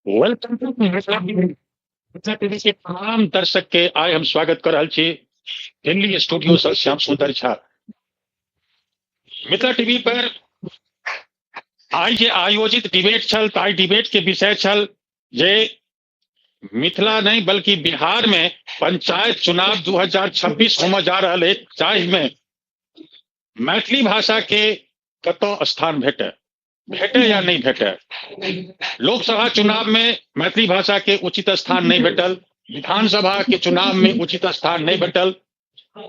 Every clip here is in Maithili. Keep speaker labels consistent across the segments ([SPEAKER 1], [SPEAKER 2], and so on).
[SPEAKER 1] Welcome to Mithila TV. Mithila TV के तमाम दर्शक के आइ हम स्वागत कर रहल छी दिल्ली स्टूडियो से श्याम सुंदर झा। मिथिला टीवी पर आइ जे आयोजित डिबेट छल, ताहि डिबेट के विषय छल जे मिथिला नहीं बल्कि बिहार में पंचायत चुनाव 2026 होमय जा रहल अछि, जाहि में मैथिली भाषा के कतौ स्थान भेटे, भेटे या नहीं भेटे। लोकसभा चुनाव में मैथिली भाषा के उचित स्थान नहीं भेटल, विधानसभा के चुनाव में उचित स्थान नहीं भेटल।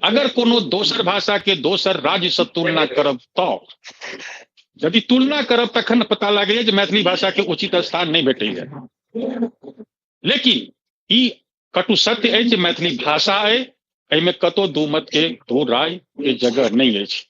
[SPEAKER 1] अगर कोनो दोसर भाषा के दोसर राज्य से तुलना करब तो यदि तुलना करब तखन पता लागैए जे मैथिली भाषा के उचित स्थान नहीं भेटैए। लेकिन ई कटु सत्य अछि जे मैथिली भाषा अछि, एहिमे कतौ दू मत के दू राय के जगह नहीं अछि।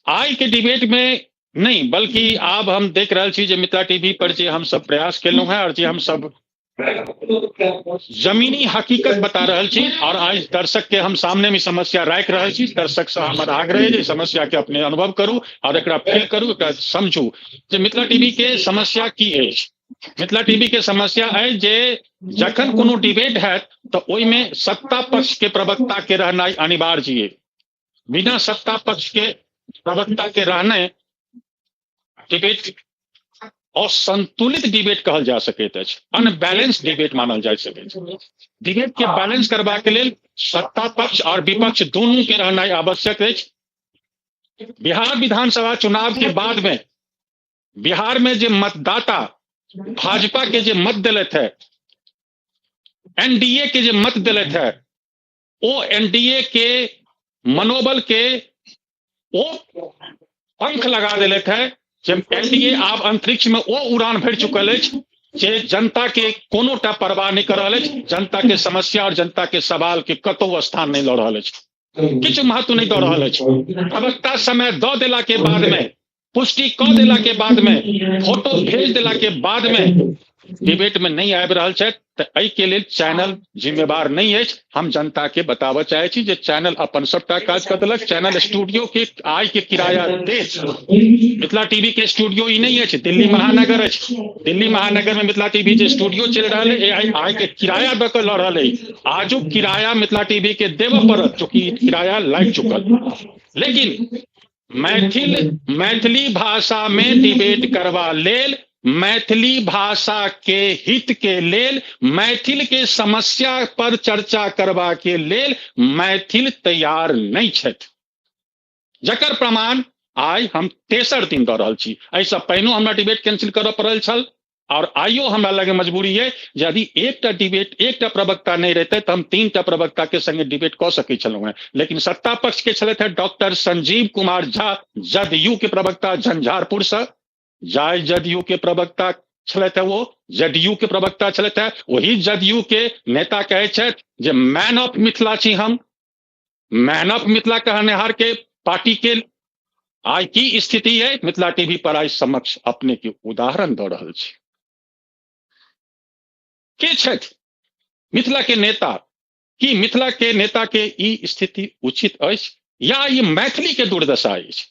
[SPEAKER 1] आइ के डिबेट में नहीं बल्कि आब हम देख रहल छी जे मिथिला टीवी पर जे हम सब प्रयास केलहुं हैं और जे हम सब जमीनी हकीकत बता रहल छी और आज दर्शक के हम सामने में समस्या राखि रहल छी। दर्शक से हमर आग्रह है जे समस्या के अपने अनुभव करू और एकरा फील करू, एकरा समझू जे मिथिला टीवी के समस्या की अछि। मिथिला टीवी के समस्या है जे जखन कोनो डिबेट हैत तो ओहिमे सत्ता पक्ष के प्रवक्ता के रहनाइ अनिवार्य है। बिना सत्ता पक्ष के प्रवक्ता के रहने डिबेट असंतुलित डिबेट कहल जा सकैत अछि, अनबैलेंस डिबेट मानल जा सकैत अछि। डिबेट के बैलेंस करबाक लेल सत्ता पक्ष और विपक्ष दोनों के रहनाइ आवश्यक अछि। बिहार विधानसभा चुनाव के बाद में बिहार में जे मतदाता भाजपा के जे मत दिलथि है, एनडीए के जे मत दिलथि है, ओ एनडीए के मनोबल के ओ पंख लगा दिलथि है जे एनडीए आब अंतरिक्ष में ओ उड़ान भरि चुकल अछि जे जनता के कोनो टा परवाह नहीं कर रहल अछि, जनता के समस्या और जनता के सवाल के कतौ स्थान नहीं लऽ रहल अछि, किछु महत्व नहीं दऽ रहल अछि। प्रवक्ता समय दऽ देला के बाद में, पुष्टि कऽ देला के बाद में, फोटो भेज देला के बाद में डिबेट में नहीं आबि रहल छथि, तऽ एहि के लेल चैनल जिम्मेवार नहीं अछि। हम जनता के बताबऽ चाहै छी जे चैनल अपन सबटा काज कऽ देलक, चैनल स्टूडियो के आय के किराया देत। मिथिला टीवी के स्टूडियो ई नहीं अछि, दिल्ली महानगर अछि। दिल्ली महानगर में मिथिला टीवी जे स्टूडियो चलि रहल अछि, आय के किराया दऽ कऽ लऽ रहल अछि। आजुक किराया मिथिला टीवी के देबऽ पड़त, चूँकि किराया लागि चुकल। लेकिन मैथिली भाषा में डिबेट करबा लेल, मैथिली भाषा के हित के लेल, मैथिल के समस्या पर चर्चा करबा के लेल मैथिल तैयार नहीं छथि, जकर प्रमाण आइ हम तेसर दिन दऽ रहल छी। एहिसँ पहिनो हमरा डिबेट कैंसिल करऽ पड़ल छल और आइयो हमरा लगे मजबूरी है जे यदि एकटा डिबेट, एकटा प्रवक्ता नहीं रहते तो हम तीनटा प्रवक्ता के संगे डिबेट कऽ सकै छलहुँ हेँ। लेकिन सत्ता पक्ष के छलथि हेँ डॉक्टर संजीव कुमार झा, जदयू के प्रवक्ता झंझारपुर से, जाय जदयू के प्रवक्ता छलथि हेँ, वो जदयू के प्रवक्ता छलथि हेँ। वही जदयू के नेता कहै छथि जे मैन ऑफ मिथिला छी हम। मैन ऑफ मिथिला कहनिहार के पार्टी के आइ की स्थिति है, मिथिला टीवी पर आइ समक्ष अपने के उदाहरण दऽ रहल छी। के छथि मिथिला के नेता? की मिथिला के नेता के ई स्थिति उचित अछि या ई मैथिली के दुर्दशा अछि?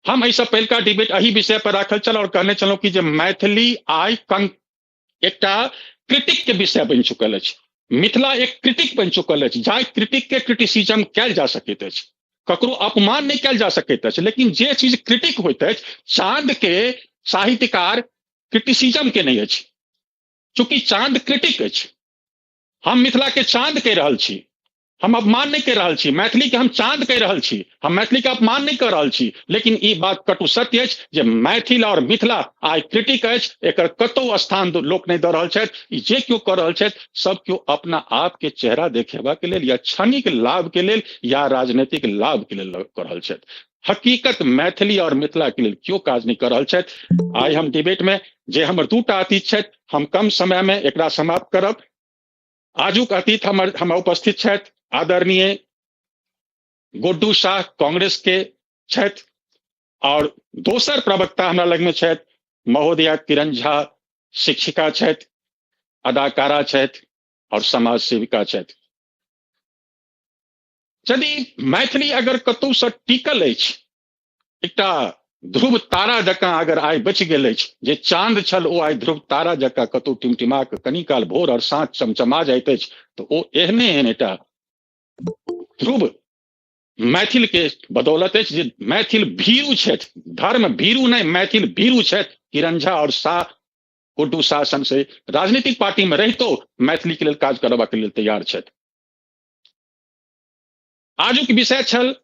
[SPEAKER 1] हम एहिसँ पहिलका डिबेट एहि विषय पर राखल छल और कहने छलहुँ कि जे मैथिली आइ एकटा क्रिटिक के विषय बनि चुकल अछि। मिथिला एक क्रिटिक बनि चुकल अछि, जाहि क्रिटिक के क्रिटिसिज्म कयल जा सकैत अछि, ककरो अपमान नहि कयल जा सकैत अछि। लेकिन जे चीज क्रिटिक होइत अछि, चांद के साहित्यकार क्रिटिसिज्म के नहि अछि, चूंकि चांद क्रिटिक अछि। हम मिथिला के चांद कहि रहल छी, हम अपमान नहि कहि रहल छी, मैथिली के हम चांद कहि रहल छी, हम मैथिली के अपमान नहि कऽ रहल छी। लेकिन ई बात कटु सत्य अछि जे मैथिल और मिथिला आइ क्रिटिक अछि, एकर कतौ स्थान लोक नहि दऽ रहल छथि। ई जे केओ कऽ रहल छथि, सब केओ अपना आप के चेहरा देखेबाक लेल या क्षणिक लाभ के लेल या राजनीतिक लाभ के लेल कऽ रहल छथि। हकीकत मैथिली और मिथिला के लेल केओ काज नहि कऽ रहल छथि। आइ हम डिबेट में जे हमर दूटा अतिथि छथि, हम कम समय में एकरा समाप्त करब। आजुक अतिथि हमर उपस्थित छथि आदरणीय गुड्डू शाह, कांग्रेस के छथि, और दोसर प्रवक्ता हमरा लग में छथि महोदया किरण झा, शिक्षिका छथि, अदाकारा छथि और समाज सेविका छथि। यदि मैथिली अगर कतौ से टिकल अछि, एकटा ध्रुव तारा जकाँ अगर आइ बचि गेल अछि, जे चांद छल ओ आइ ध्रुव तारा जकाँ कतौ टिमटिमा कऽ कनी काल भोर और साँझ चमचमा जाइत अछि, तऽ ओ एहने एहनेटा ध्रुव मैथिल के बदौलत अछि जे मैथिल भीरू छथि। धर्म भीरू नहि, मैथिल भीरू छथि। किरण झा और शाह गुड्डू शाह सन से राजनीतिक पार्टी में रहितो मैथिली के लेल काज करबाक लेल तैयार छथि। आजुक विषय छल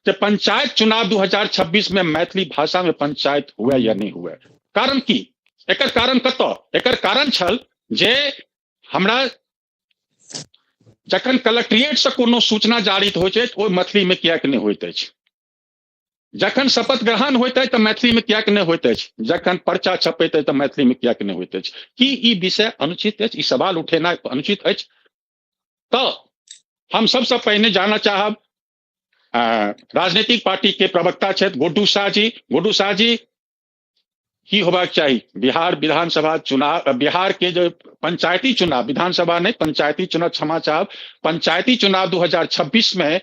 [SPEAKER 1] जे पंचायत चुनाव 2026 में मैथिली भाषा में पंचायत हुए या नहीं हुए। कारण की? एकर कारण कतऽ? एकर कारण छल जे हमरा जखन कलेक्ट्रिएट से कोनो सूचना जारी होइ छै ओ मैथिली में किएक नहि होइत अछि? जखन शपथ ग्रहण होइत अछि तऽ मैथिली में किएक नहि होइत अछि? जखन पर्चा छपैत अछि तऽ मैथिली में किएक नहि होइत अछि? की ई विषय अनुचित अछि? ई सवाल उठेनाइ अनुचित अछि? तऽ हम सबसँ पहिने जानऽ चाहब राजनीतिक पार्टी के प्रवक्ता छथि गुड्डू शाह जी। गुड्डू शाह जी, की होबाक चाही बिहार विधानसभा चुनाव, बिहार के जो पंचायती चुनाव, विधानसभा नहीं पंचायती चुनाव, क्षमा चाहब, पंचायती चुनाव 2026 में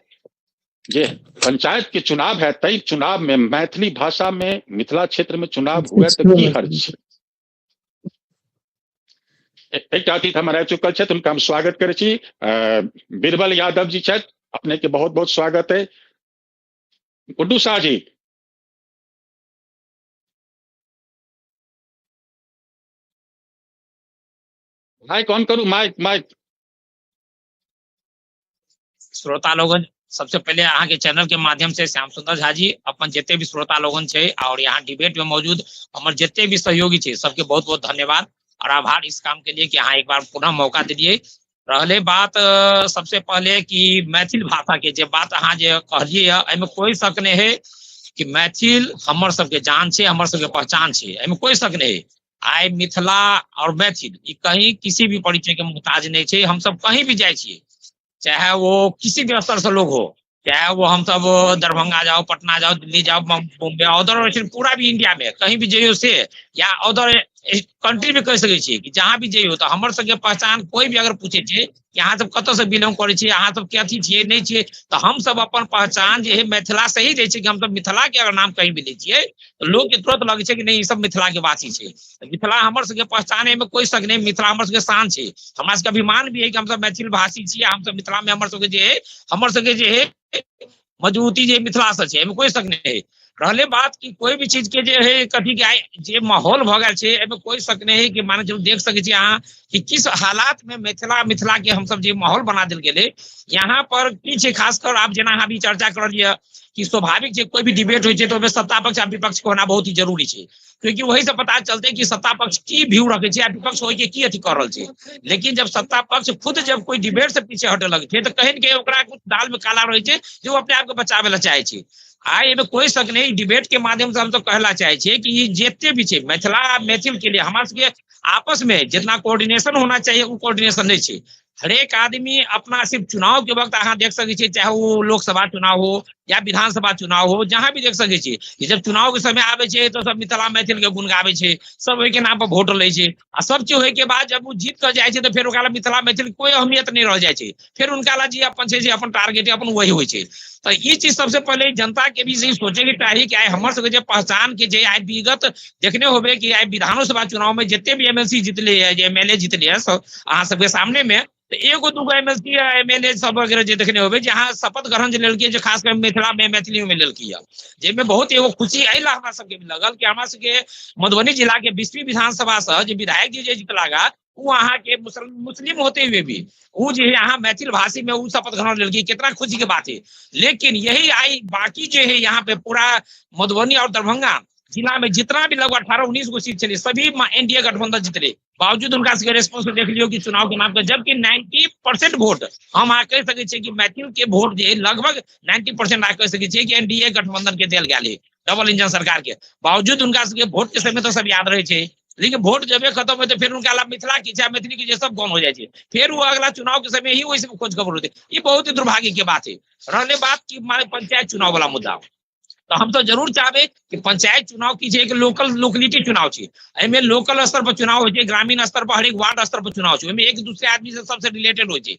[SPEAKER 1] जे पंचायत के चुनाव है, तई चुनाव में मैथिली भाषा में मिथिला क्षेत्र में चुनाव हुए तो की हर्ज? एकटा अतिथि हमर आबि चुकल छथि, हुनका हम स्वागत करै छी। बीरबल यादव जी छथि, अपने के बहुत बहुत स्वागत है। गुड्डू शाह जी, माइक ऑन करू, माइक माइक।
[SPEAKER 2] श्रोता लोगन, सबसे पहले अहाँ के चैनल के माध्यम से श्याम सुंदर झा जी, अपन जते भी श्रोता लोगन छै और यहाँ डिबेट में मौजूद हमर जते भी सहयोगी छै, सबके बहुत बहुत धन्यवाद और आभार इस काम के लिए कि अहाँ एक बार पुनः मौका दिलिए। रहले बात सबसे पहले कि मैथिल भाषा के जे बात अहाँ जे कहलिए एहिमे कोई शक नहीं है कि मैथिल हमर सबके जान छै, हमर सबके पहचान छै, एहिमे कोई शक नहीं है। आइ मिथिला और मैथिल ई कहीं किसी भी परिचय के मोहताज नहीं छै। हम सब कहीं भी जाइ छियै, चाहे वो किसी भी स्तर से लोग हो, चाहे वो हम सब दरभंगा जाओ, पटना जाओ, दिल्ली जाओ, बॉम्बे, अदर पूरा भी इंडिया में कहीं भी जइयो से या अदर कंट्री भी कहि सकै छियै कि जहाँ भी जइयो तऽ हमर सबके पहचान कोई भी अगर पूछे छै कि अहाँ सब कतऽ से बिलोंग करै छियै, अहाँ सब के अथी छियै नहि छियै, तऽ हम सब अपन पहचान जे है मिथिला से ही दै छियै कि हम सब मिथिला के अगर नाम कहीं भी लै छियै तऽ लोग के तुरंत लगै छै कि नहि ई सब मिथिला के वासी छै। मिथिला हमर सबके पहचान एहिमे कोई शक नहि, मिथिला हमर सबके शान छै, हमरा सबके अभिमान भी है कि हम सब मैथिल भाषी छियै, हम सब मिथिला में हमर सबके जे है, हमर सबके जे है मजबूती जे मिथिला से छै, एहिमे कोई शक नहि है। रहले बात कि कोई भी चीज के जे है कथी के आइ जे माहौल भऽ गेल छै, एहिमे कोई शक नहि है कि माने चलू देख सकै छी अहाँ कि किस हालात में मिथिला मिथिला के हमसब जे माहौल बना देल गेलै। यहाँ पर की छै, खासकर आप जेना अहाँ भी चर्चा कर रहलियै कि स्वाभाविक छै कोई भी डिबेट होइ छै तऽ ओहिमे सत्ता पक्ष आ विपक्ष के होना बहुत ही जरूरी छै, क्योंकि वही से पता चलते कि सत्ता पक्ष की व्यू रखे छै आ विपक्ष ओहि के की अथी कर रहल छै। लेकिन जब सत्ता पक्ष खुद जब कोई डिबेट से पीछे हटे लगे छै तऽ कहीं न कहीं ओकरा कुछ दाल में काला रहे छै जे ओ अपने आप के बचावे ला चाहे छै। आइ एहिमे कोई शक नहीं, डिबेट के माध्यम से हम तो कहला चाहे छियै कि ई जते भी छै मिथिला मैथिल के लिए हमरा सबके आपस में जितना कोऑर्डिनेशन होना चाहिए वो कोऑर्डिनेशन नहीं छै। हरेक आदमी अपना सिर्फ चुनाव के वक्त अहाँ देख सकै छियै, चाहे वो लोकसभा चुनाव हो या विधानसभा चुनाव हो, जहाँ भी देख सकै छियै कि जब चुनाव के समय आबै छै तऽ सब मिथिला मैथिल के गुण गाबै छै, सब ओहि के नाम पर वोट लै छै आ सब चीज होय के बाद जब ओ जीत कऽ जाइ छै तऽ फेर ओकरा लए मिथिला मैथिल के कोई अहमियत नहीं रह जाइ छै, फेर उनका लए जे अपन छै जे अपन टारगेट अपन वही होइ छै। तऽ ई चीज सबसे पहले जनता के भी सोचे के चाही कि आइ हमर सबके जे पहचान के जे आइ विगत देखने होबे कि आइ विधानसभा चुनाव में जते भी एमएलसी जीतले है, जे एमएलए जीतले है सब अहाँ सबके सामने में, तऽ एगो दूगो एमएलसी या एमएलए सब वगैरह जे देखने होबे जे अहाँ शपथ ग्रहण जे लेलकै जे खासकर मिथिला में मैथिली में लेलकै है, जाहिमे बहुत एगो खुशी एहि ला हमरा सबके लगल कि हमरा सबके मधुबनी जिला के बिस्फी विधानसभा से जे विधायक जी जे जीतलागा वो अहाँ के मुस्लिम होते हुए भी वो जे है अहाँ मैथिल भाषी में वो शपथ ग्रहण लेलकै, कितना खुशी के बात है। लेकिन यही आई बाकी जे है यहाँ पे पूरा मधुबनी और दरभंगा जिला में जितना भी लगभग 18-19 गो सीट चले सभी एनडीए गठबंधन जीतले, बावजूद उनका सबके रेस्पॉन्स देख लियो कि चुनाव के नाम पर, जबकि 90% वोट हम अहाँ कहि सकै छियै कि मैथिल के वोट जे लगभग 90% अहाँ कहि सकै छियै कि एनडीए गठबंधन के देल गेल है डबल इंजन सरकार के, बावजूद उनका सबके वोट के समय तो सब याद रहे छै, लेकिन वोट जबे खत्म होते फिर उनका लाभ मिथिला की चाहे मैथिली की जे सब गौण हो जाए छै, फिर वो अगला चुनाव के समय ही वैसे खोज खबर होते, ये बहुत ही दुर्भाग्य के बात है। रहले बात की माने पंचायत चुनाव वाला मुद्दा, तो हम तो जरूर चाहबे कि पंचायत चुनाव की छै एक लोकल लोकलिटी चुनाव छै, एहिमे लोकल स्तर पर चुनाव होइ छै, ग्रामीण स्तर पर हरेक वार्ड स्तर पर चुनाव छै, ओहिमे एक दूसरे आदमी से सबसे रिलेटेड होइ छै।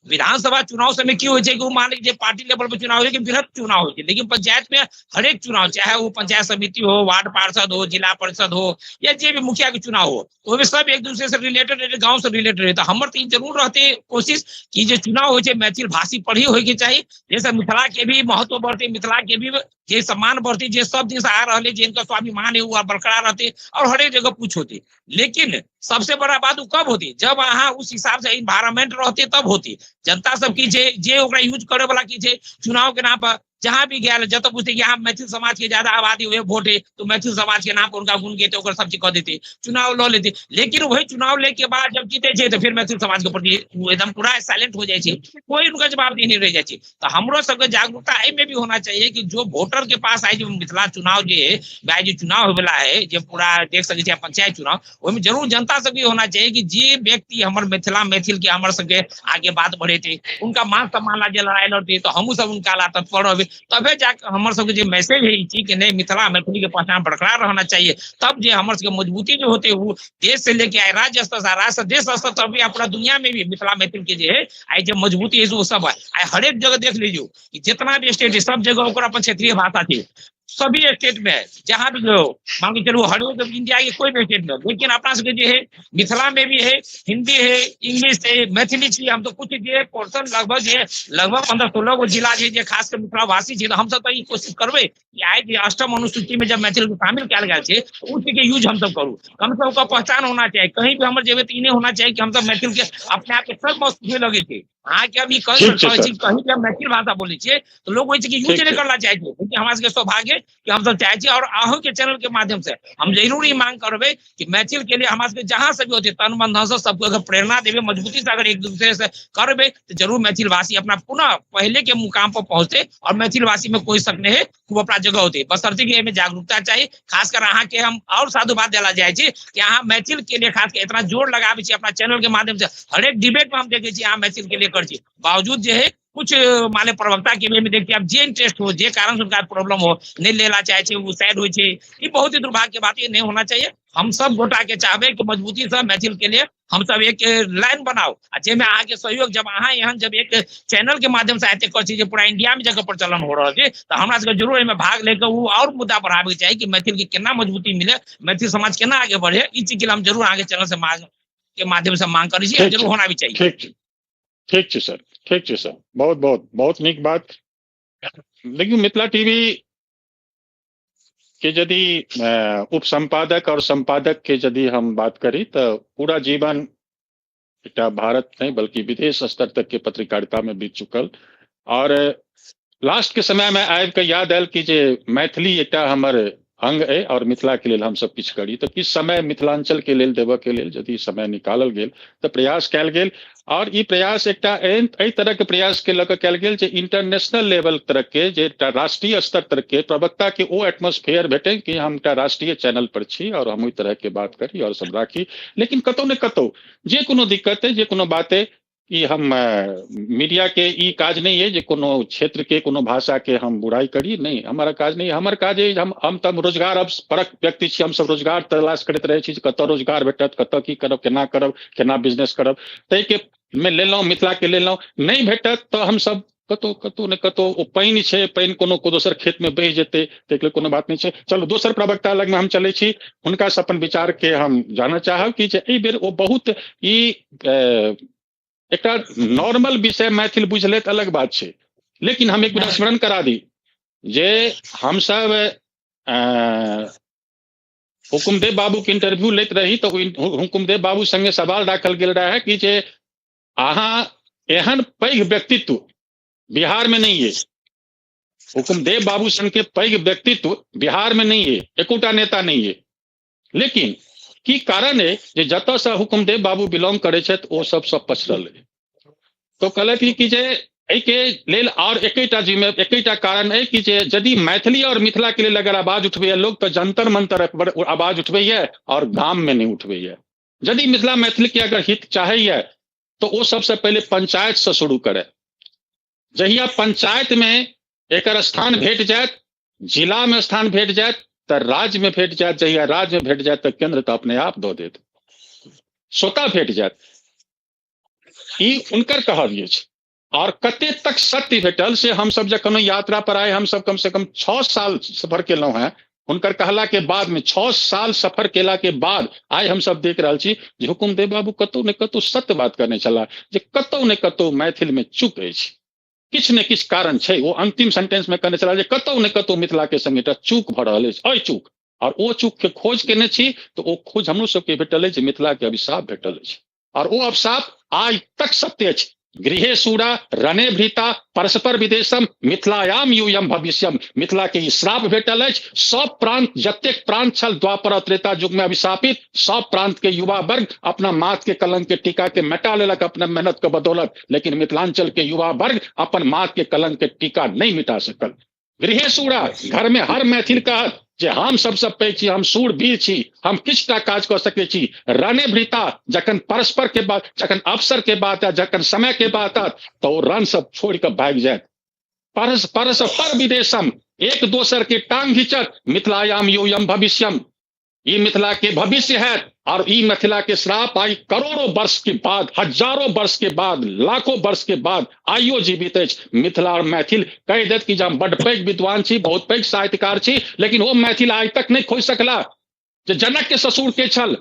[SPEAKER 2] विधानसभा चुनाव समय की होइ छै कि ओ मान जे पार्टी लेवल पर चुनाव होइ छै वृहद चुनाव होइ छै, लेकिन पंचायत में हरेक चुनाव, चाहे वो पंचायत समिति हो, वार्ड पार्षद हो, जिला परिषद हो, या जे भी मुखिया के चुनाव हो, तो ओहिमे सब एक दूसरे से रिलेटेड, गाँव से रिलेटेड है। तो हमर तऽ ई जरूर रहते कोशिश कि जे चुनाव होइ छै मैथिल भाषी पर ही होय के चाही, जैसे मिथिला के भी महत्व बढ़ते, मिथिला के भी जे सम्मान बढ़ते, जे सब दिन से आ रहा है, जे इनका स्वाभिमान है वो बरकरार रहते और हरेक जगह कुछ होते। लेकिन सबसे बड़ा बात वो कब होती, जब अहाँ उस हिसाब से इन्वायरमेंट रहते तब होती। जनता सब की जे जे ओकरा यूज करे वाला की छै, चुनाव के नाम पर जहां भी गया जब तक पूछते कि यहाँ मैथिल समाज के ज्यादा आबादी हुए वोट है तो मैथिल समाज के नाम पर उनका गुण गेते ओकर सब चीज कह देते, चुनाव लऽ लेते। लेकिन वही चुनाव ले के बाद जब जीते छै तो फिर मैथिल समाज के प्रति वो एकदम पूरा साइलेंट हो जाए छै, कोई उनका जवाब नहीं रह जाए छै। तो हमरो सबके जागरूकता एहि में भी होना चाहिए कि जो वोटर के पास आई जो मिथिला चुनाव जे है, भाई जो चुनाव होय वाला है, जे पूरा देख सकै छियै पंचायत चुनाव, ओहिमे जरूर जनता सबके होना चाहिए कि जे व्यक्ति हमर मिथिला मैथिल के हमर सबके आगे बात बढ़ेते, उनका मान सम्मान ला जे लड़ाई लड़ते, तो हमहूँ सब उनका ला तत्पर रहबै, तबे जाके हमर सबके जे मैसेज है ई चीज कि नहीं मिथिला मैथिली के पहचान बरकरार रहना चाहिए, तब जे हमर सबके मजबूती जो होते वो देश से लेके आए राज्य स्तर से, राज्य से देश स्तर तक भी पूरा दुनिया में भी मिथिला मैथिल के जे है आई जे मजबूती है वो सब है। आई हरेक जगह देख लीजिए कि जितना भी स्टेट है सब जगह ओकरा अपन क्षेत्रीय भाषा थी, सभी स्टेट में है, जहां भी हो मान के चलू हर इंडिया के कोई भी स्टेट में, लेकिन अपना सबके जे है मिथिला में भी है, हिंदी है, इंग्लिश है, मैथिली छी। हम तो कुछ जे पोर्शन लगभग जे लगभग 15-16 गो जिला छै जे खास कर मिथिलावासी छै, तो हम सब तो ई कोशिश करबै कि आइ जे अष्टम अनुसूची में जब मैथिल के शामिल कयल गेल छै उस चीज के यूज हम सब करू, कम से कम ओकर पहचान होना चाहिए। कहीं भी हमर जेबै तऽ ई नहि होना चाहिए कि हम सब मैथिल के अपने आप के सब महसूस हुए लगै छै। अहाँके हम ई कहि
[SPEAKER 1] ठीक छै
[SPEAKER 2] सकै
[SPEAKER 1] सर।
[SPEAKER 2] छी कहीं भी हम मैथिल भाषा बोलै छियै तऽ लोग ओहि चीज के यूज
[SPEAKER 1] ठीक
[SPEAKER 2] नहि
[SPEAKER 1] छै।
[SPEAKER 2] करला चाहै छै, लेकिन हमरा सबके सौभाग्य कि हम सब चाहै छी और अहूँ के चैनल के माध्यम से हम जरूर ई मांग करबै कि मैथिल के लिए हमरा सबके जहां से भी होते तन मन धन से सबको अगर प्रेरणा देबै, मजबूती से अगर एक दूसरे से करबै तो जरूर मैथिल भाषी अपना पुनः पहले के मुकाम पर पहुंचते और मैथिल भाषी में कोई शक नहीं है खूब अपना जगह होते। बशर्ते कि एहिमे जागरूकता चाहिए। खासकर अहाँ के हम और साधुवाद देला जाइ छी कि अहाँ मैथिल के लिए खास के इतना जोर लगाबै छी अपना चैनल के माध्यम से, हरेक डिबेट में हम देखै छी अहाँ मैथिल के लिए करै छी, बावजूद जे है कुछ माने प्रवक्ता के भी देखिए आप जे इंटरेस्ट हो जे कारण से उनका प्रॉब्लम हो नहीं लेला चाहे छै, वो साइड होइ छै। ई बहुत ही दुर्भाग्य के बात, ये नहीं होना चाहिए। हम सब गोटा के चाहबे कि मजबूती से मैथिल के लिए हम सब एक लाइन बनाओ आ जाहिमे अहाँके सहयोग, जब अहाँ एहन जब एक चैनल के माध्यम से एते कहै छी जे पूरा इंडिया में जगह प्रचलन हो रहल छै, तऽ हमरा सबके जरूर एहिमे भाग लेके ओ और मुद्दा बढ़ाबे के चाही कि मैथिल के केना मजबूती मिले, मैथिल समाज केना आगे बढ़े। ई चीज के लिए हम जरूर अहाँके चैनल से मांग के माध्यम से मांग करै छी,
[SPEAKER 1] ठीक
[SPEAKER 2] जरूर
[SPEAKER 1] छै।
[SPEAKER 2] होना भी चाहिए।
[SPEAKER 1] ठीक छै, ठीक छै सर, ठीक छै सर, बहुत बहुत बहुत नीक बात। लेकिन मिथिला टीवी के यदि उपसंपादक और संपादक के यदि हम बात करी तो पूरा जीवन एकटा भारत नहीं बल्कि विदेश स्तर तक के पत्रकारिता में बीत चुकल और लास्ट के समय में आबि के याद आयल कि जे मैथिली एकटा हमर अंग है और मिथिला के लेल हम सब किछु करी, तो किछु समय मिथिलांचल के लेल देबऽ के लेल यदि समय निकालल गेल तऽ प्रयास कयल गेल और ई प्रयास एकटा एहि तरह के प्रयास के लऽ कऽ कयल गेल जे इंटरनेशनल लेवल तरह के जे एकटा राष्ट्रीय स्तर तरह के प्रवक्ता के ओ एटमोस्फेयर भेटै कि हम एकटा राष्ट्रीय चैनल पर छी और हम ओहि तरह के बात करी और सब राखी। लेकिन कतौ ने कतौ जे कोनो दिक्कत है, जे कोनो बात है, ई हम मीडिया के ई काज नहीं है जे कोनो क्षेत्र के कोनो भाषा के हम बुराई करी, नहीं हमारा काज नहीं। हमर काज है हम तब रोजगार अब परक व्यक्ति छी, हम सब रोजगार तलाश करैत रहै छी कतऽ रोजगार भेटत, कतऽ की करब, केना करब, केना बिजनेस करब, ताहिके मे लेलहुँ, मिथिला के लेलहुँ, नहि भेटत तऽ हम सब कतौ कतौ ने कतौ ओ पानि छै, पानि कोनो दोसर खेत में बहि जेतै, ताहिके लेल कोनो बात नहि छै। चलू दोसर प्रवक्ता लगमे हम चलै छी, हुनका से अपन विचार के हम जानऽ चाहब कि जे एहि बेर ओ बहुत ई एकटा नॉर्मल विषय मैथिल बुझि लेत अलग बात छै, लेकिन हम एक बेर स्मरण करा दी जे हमसब हुकुमदेव बाबू के इंटरव्यू लैत रही तऽ हुकुमदेव बाबू संगे सवाल राखल गेल रहै कि जे अहाँ एहन पैघ व्यक्तित्व बिहार में नहीं है, हुकुमदेव बाबू सन के पैघ व्यक्तित्व बिहार में नहीं है, एकोटा नेता नहीं है, लेकिन की कारण है जे जतऽ से हुकुमदेव बाबू बिलोंग करै छथि ओ सब सब पछड़ल है। तो कहलथि कि जे एहिके लेल और एकेटा जिम्मे एकेटा कारण है कि जे यदि मैथिली और मिथिला के लेल अगर आवाज उठबैया लोग तो जंतर मंतर पर आवाज उठबैया और गाम में नहीं उठबैया। यदि मिथिला मैथिली के अगर हित चाहैया तो ओ सबसे पहले पंचायत से शुरू करे, जहिया पंचायत में एकर स्थान भेट जायत, जिला में स्थान भेट जायत, तऽ राज्य में भेट जायत, जहिया राज्य में भेट जायत तऽ केंद्र तऽ अपने आप दऽ देत, स्वतः भेट जायत। ई हुनकर कहब अछि। और कते तक सत्य भेटल से हमसब जखन यात्रा पर आए, हमसब कम से कम 6 साल सफर केलहुं हैं। हुनकर कहला के बाद में 6 साल सफर केला के बाद आइ हमसब देख रहल छी जे हुकुमदेव बाबू कतौ ने कतौ सत्य बात करने छलाह जे कतौ ने कतौ मैथिल में चूक अछि, किछु ने किछु कारण छै। ओ अंतिम सेंटेंस में कहने छलाह जे कतौ ने कतौ मिथिला के संग एकटा चूक भऽ रहल अछि, एहि चूक, और ओ चूक के खोज केने छी तऽ ओ खोज हमरो सबके भेटल अछि जे मिथिला के अभिशाप भेटल अछि, और ओ अभिशाप आइ तक सत्य अछि। गृहे शूरा रणे भृता परस्पर विदेशम मिथिलायाम यूयम भविष्यम। मिथिला के ई श्राप भेटल अछि। सब प्रांत, जतेक प्रांत छल द्वापर और त्रेता युग में अभिशापित, सब प्रांत के युवा वर्ग अपना माथ के कलंक के टीका के मिटा लेलक अपना मेहनत के बदौलत, लेकिन मिथिलांचल के युवा वर्ग अपन माथ के कलंक के टीका नहीं मिटा सकल। गृहे शूरा, घर में हर मैथिल कहत जे हम सबसँ पैघ छी, हम शूरवीर छी, हम किछुटा काज कऽ सकै छी। रणे भृता, जखन परस्पर के बात, जखन अवसर के बात आयत, जखन समय के बात आयत, तऽ ओ रण सब छोड़ि कऽ भागि जायत। परस्पर विदेशम, एक दोसर के टांग घिचत। मिथिलायाम यूयम भविष्यम, ई मिथिला के भविष्य है। और ई मिथिला के श्राप आई करोड़ों वर्ष के बाद, हजारों वर्ष के बाद, लाखों वर्ष के बाद आइयो जीवित अछि। मिथिला और मैथिल कहि देत कि हम बड पैघ विद्वान छी, बहुत पैघ साहित्यकार छी, लेकिन ओ मैथिल आइ तक नहीं खोजि सकला जे जनक के ससुर के छल,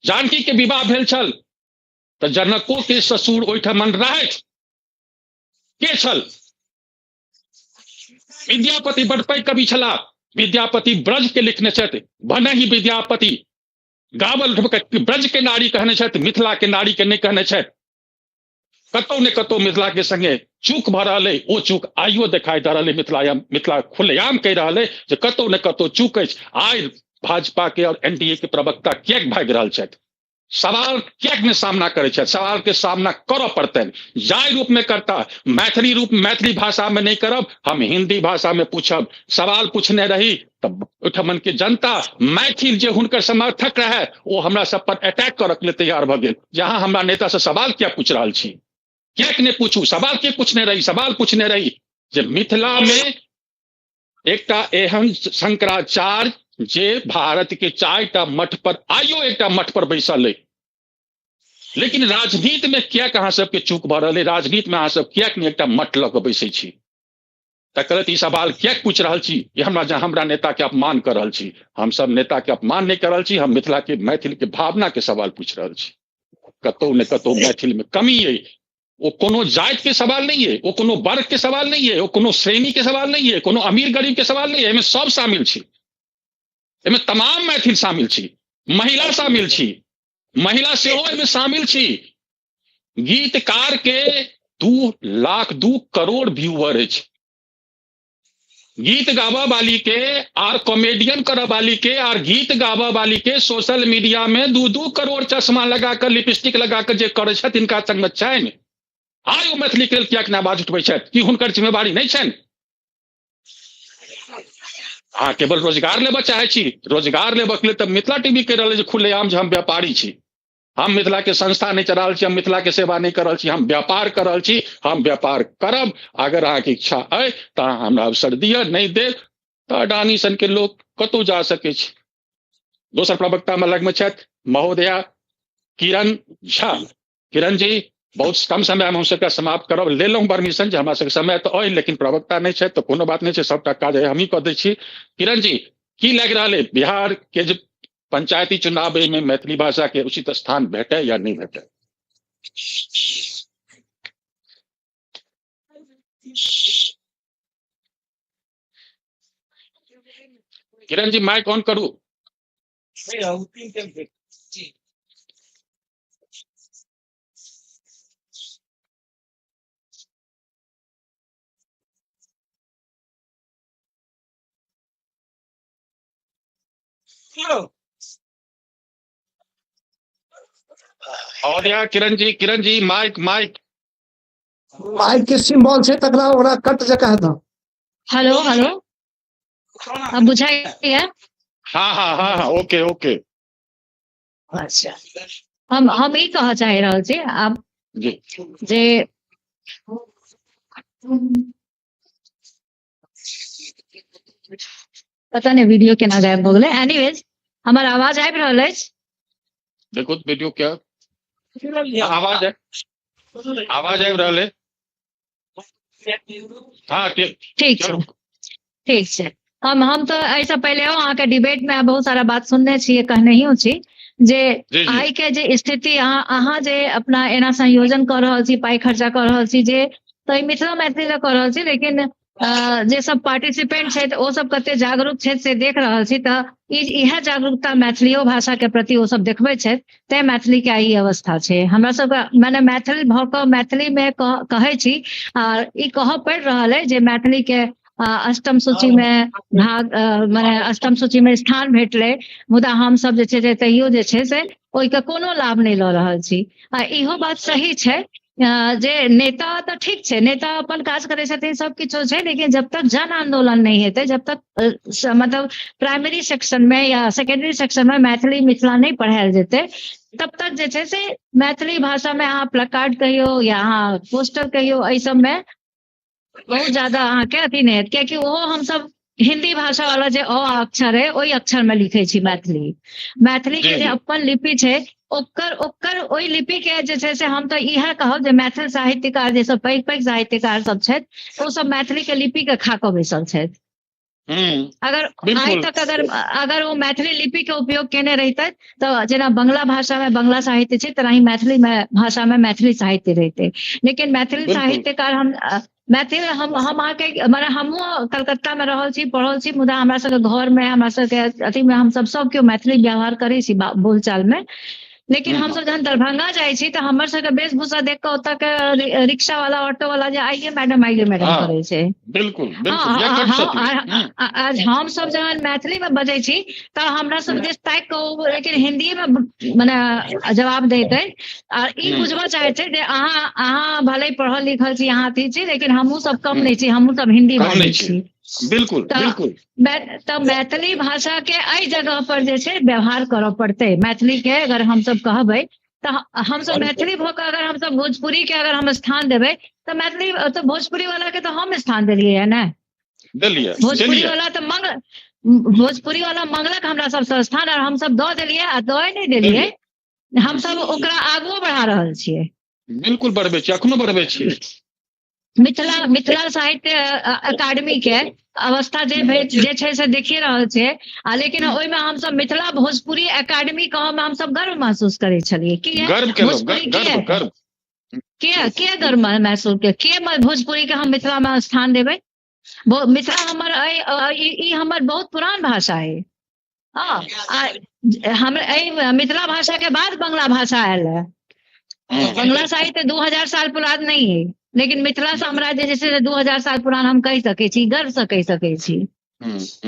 [SPEAKER 1] जानकी के विवाह भेल छल तऽ जनको के ससुर ओहिठाम रहथि के छल। विद्यापति बड पैघ कवि छलाह, विद्यापति ब्रज के लिखने छथि, भने ही विद्यापति गावल ब्रज के नारी कहने छथि, मिथिला के नारी के नहीं कहने छथि। कतौ ने कतौ मिथिला के संगे चूक भऽ रहल अइ, ओ चूक आइयो देखाई दऽ रहल अइ। मिथिला मिथिला खुलेआम कहि रहल अइ जे कतौ ने कतौ चूक अछि। आइ भाजपा के और एनडीए के प्रवक्ता किएक भागि रहल छथि, सवाल किएक नहि सामना करै छथि? सवाल के सामना करऽ पड़तनि, जाहि रूप में करता, मैथिली रूप, मैथिली भाषा में नहीं करब, हम हिंदी भाषा में पूछब। सवाल पूछने रही तऽ ओहिठमन के जनता मैथिल जे हुनकर समर्थक रहे ओ हमरा सब पर अटैक करऽ के लेल तैयार भऽ गेल जे अहाँ हमरा नेता से सवाल किया पूछ रहल छी, किएक नहि पूछू, सवाल के पूछने रही। सवाल पूछने रही जे मिथिला में एकटा एहन शंकराचार्य जे भारत के 4टा मठ पर आइयो एकटा मठ पर बैसल अइ, लेकिन राजनीति में किएक अहाँ सबके चूक भऽ रहल अइ, राजनीति में अहाँ सब किएक नहि एकटा मठ लऽ कऽ बैसै छी? तऽ कहलथि ई सवाल किएक पूछि रहल छी, ई हमरा नेता के अपमान कऽ रहल छी। हम सब नेता के अपमान नहि कऽ रहल छी, हम मिथिला के मैथिल के भावना के सवाल पूछि रहल छी। कतौ ने कतौ मैथिल में कमी अइ। वो कोनो जाति के सवाल नहीं है, वो कोनो वर्ग के सवाल नहीं है, वो कोनो श्रेणी के सवाल नहीं है, कोनो अमीर गरीब के सवाल नहीं है। एहिमे सब शामिल छी, एहिमे तमाम मैथिल शामिल छी, महिला शामिल छी, महिला सेहो एहिमे शामिल छी। गीतकार के 2 लाख 2 करोड़ व्यूअर अछि। गीत गाबऽ वाली के आर कॉमेडियन करऽ वाली के आर गीत गाबऽ वाली के सोशल मीडिया में 2-2 करोड़ चश्मा लगा कऽ लिपस्टिक लगा कऽ जे करै छथि तिनका संग में छनि। आइ ओ मैथिली के लेल किएक नहि आवाज उठबै छथि? की हुनकर जिम्मेवारी नहि छनि? अहाँ केवल रोजगार लेबऽ चाहै छी, रोजगार लेबऽ के लेल तऽ मिथिला टीवी कहि रहल अछि खुलेआम जे हम व्यापारी छी, हम मिथिला के संस्था नहीं चला रहल छी, हम मिथिला के सेवा नहीं कर रहल छी, हम व्यापार कर रहल छी, हम व्यापार करब। अगर अहाँके इच्छा अइ तऽ अहाँ हमरा अवसर दिअ, नहीं देब तऽ अडानी सन के लोक कतहु जा सकै छै। दोसर प्रवक्ता में लगमे छथि महोदया किरण झा। किरण जी, बहुत कम समय में हम सबके समाप्त करब, लेलहुँ परमिशन जे हमरा सबके समय तऽ अइ, लेकिन प्रवक्ता नहीं छथि तऽ कोनो बात नहीं छै, सबटा काज हमही कऽ दै छी। किरण जी, की लागि रहल अइ बिहार के जे पंचायती चुनाव में मैथिली भाषा के उचित स्थान भेटे या नहीं भेटे? किरण जी माइक ऑन करू। और यहाँ Kiran ji, Kiran ji mic, mic.
[SPEAKER 3] Mic के सिंबल छै तकरा ओकरा कट जका हेतौ।
[SPEAKER 4] हेलो, हेलो, अब बुझाइया?
[SPEAKER 1] हाँ, हाँ, हाँ, हाँ, ओके, ओके।
[SPEAKER 4] अच्छा, हम ई कहऽ चाहि रहल छी आब
[SPEAKER 1] जी।
[SPEAKER 4] जे पता नहीं वीडियो केना गायब भऽ गेलै। एनीवेज, हमर आवाज आबि रहल अछि?
[SPEAKER 1] देखो वीडियो क्या आवाज है, आवाज आबि रहल है। हँ, ठीक।
[SPEAKER 4] ठीक छै।
[SPEAKER 1] चलू।
[SPEAKER 4] ठीक छै। हम तऽ एहिसँ पहिले अहाँके डिबेट मे बहुत सारा बात सुनने छियै, कहनहियो छी जे
[SPEAKER 1] जी जी
[SPEAKER 4] आइ के जे स्थिति अहाँ जे अपना एना संयोजन कऽ रहल छी, पाइ खर्चा कऽ रहल छी, जे तऽ ई मिथिला मैथिली लए कऽ रहल छी, लेकिन जे सब पार्टिसिपेंट छथि ओ सब कते जागरूक छथि से देख रहल छी। तऽ इएह जागरूकता मैथिलियो भाषा के प्रति ओ सब देखबै छथि, तें मैथिली के आइ ई अवस्था छै। हमरा सबके मने मैथिल भऽ कऽ मैथिली मे कहै छी, आ ई कहऽ पड़ि रहल अइ जे मैथिली के अष्टम सूची मे भाग मने अष्टम सूची मे स्थान भेटलै, मुदा हमसब जे छै से तैयो जे छै से ओहिके कोनो लाभ नहि लऽ रहल छी। आ इहो बात सही छै जे नेता तऽ ठीक छै, नेता अपन काज करै छथिन, सब किछो छै, लेकिन जब तक जन आंदोलन नहि हेतै, जब तक मतलब प्राइमरी सेक्शन में या सेकेंडरी सेक्शन में मैथिली मिथिला नहि पढ़ायल जेतै, तब तक जे छै से मैथिली भाषा में अहाँ प्लकार्ड कहियौ या अहाँ पोस्टर कहियौ, एहि सब में बहुत ज्यादा अहाँके अथी नहि हेत, कियाकि ओहो हमसब हिन्दी भाषा वाला जे अ अक्षर है ओहि अक्षर में लिखै छी मैथिली। मैथिली के
[SPEAKER 1] जी
[SPEAKER 4] जे
[SPEAKER 1] जी
[SPEAKER 4] अपन लिपि छै ओकर ओकर ओहि लिपि के जे छै से हम तऽ इएह कहब जे मैथिल साहित्यकार जे सब पैघ पैघ साहित्यकार सब छथि ओ सब मैथिली के लिपि के खा कऽ बैसल छथि। अगर आइ
[SPEAKER 1] बिल्कुल
[SPEAKER 4] तक अगर अगर ओ मैथिली लिपि के उपयोग केने रहितै तऽ जेना बंगला भाषा में बंगला साहित्य छै तेनाही मैथिली में भाषा में मैथिली साहित्य रहितै, लेकिन मैथिली
[SPEAKER 1] बिल्कुल
[SPEAKER 4] साहित्यकार हम मैथिल हम अहाँके मने हमहूँ कलकत्ता मे रहल छी, पढ़ल छी, मुदा हमरा सबके घर मे हमरा सबके अथी मे हमसब सब केओ मैथिली व्यवहार करै छी बोलचाल मे, लेकिन हमसब जहन दरभंगा जाइ छी तऽ हमर सबके वेशभूषा देख कऽ ओतऽ के रिक्शा वाला ऑटो वाला जे आइये मैडम आइये मैडम
[SPEAKER 1] हँ
[SPEAKER 4] करै छै।
[SPEAKER 1] बिल्कुल बिल्कुल,
[SPEAKER 4] हँ
[SPEAKER 1] यह गप सत्य।
[SPEAKER 4] आज हम सब जहन मैथिली मे बजै छी तऽ हमरा सब दिस ताकि कऽ ओ लेकिन हिन्दी मे मने जवाब दैत अइ, आ ई बुझबऽ चाहै छै जे अहाँ अहाँ भले पढ़ल लिखल छी, अहाँ अथी छी, लेकिन हमहूँ सब कम नहि छी, हमहूँ सब हिन्दी
[SPEAKER 1] कम
[SPEAKER 4] बाजै
[SPEAKER 1] नहि छी।
[SPEAKER 4] छी।
[SPEAKER 1] बिल्कुल
[SPEAKER 4] तऽ
[SPEAKER 1] बिल्कुल
[SPEAKER 4] तऽ मैथिली भाषा के एहि जगह पर जे छै व्यवहार करऽ पड़तै। मैथिली के अगर हमसब कहबै तऽ हमसब मैथिली भऽ कऽ अगर हमसब भोजपुरी के अगर हम स्थान देबै तऽ मैथिली तऽ भोजपुरी वाला के तऽ हम स्थान देलियै है ने।
[SPEAKER 1] देलियै
[SPEAKER 4] भोजपुरी
[SPEAKER 1] देलियै
[SPEAKER 4] वाला तऽ भोजपुरी वाला मंगलक हमरा सबसँ स्थान और हमसब दऽ देलियै, आ दऽ नहि देलियै,
[SPEAKER 1] देलियै
[SPEAKER 4] हमसब ओकरा आगुओ बढ़ा रहल छियै।
[SPEAKER 1] बिल्कुल बढ़बै छी, अखनो बढ़बै छी।
[SPEAKER 4] मिथिला मिथिला साहित्य अकादमी के अवस्था जे जे छै से देखिए रहल छै, आ लेकिन ओहिमे हमसब मिथिला भोजपुरी अकादमी कहऽ मे हमसब गर्व महसूस करै छलियै। किया
[SPEAKER 1] गर्व केलहुँ,
[SPEAKER 4] भोजपुरी
[SPEAKER 1] गर्व
[SPEAKER 4] किया
[SPEAKER 1] गर्व
[SPEAKER 4] किया किया गर्व महसूस के किया भोजपुरी के हम मिथिला मे स्थान देबै? मिथिला हमर ई हमर बहुत पुरान भाषा है। हँ, आ हम एहि मिथिला भाषा के बाद बंगला भाषा आयल है। बंगला साहित्य 2000 साल पुरान नहीं है, लेकिन मिथिला साम्राज्य जे छै 2000 साल पुरान हम कहि सकै छी, गर्व से कहि सकै छी।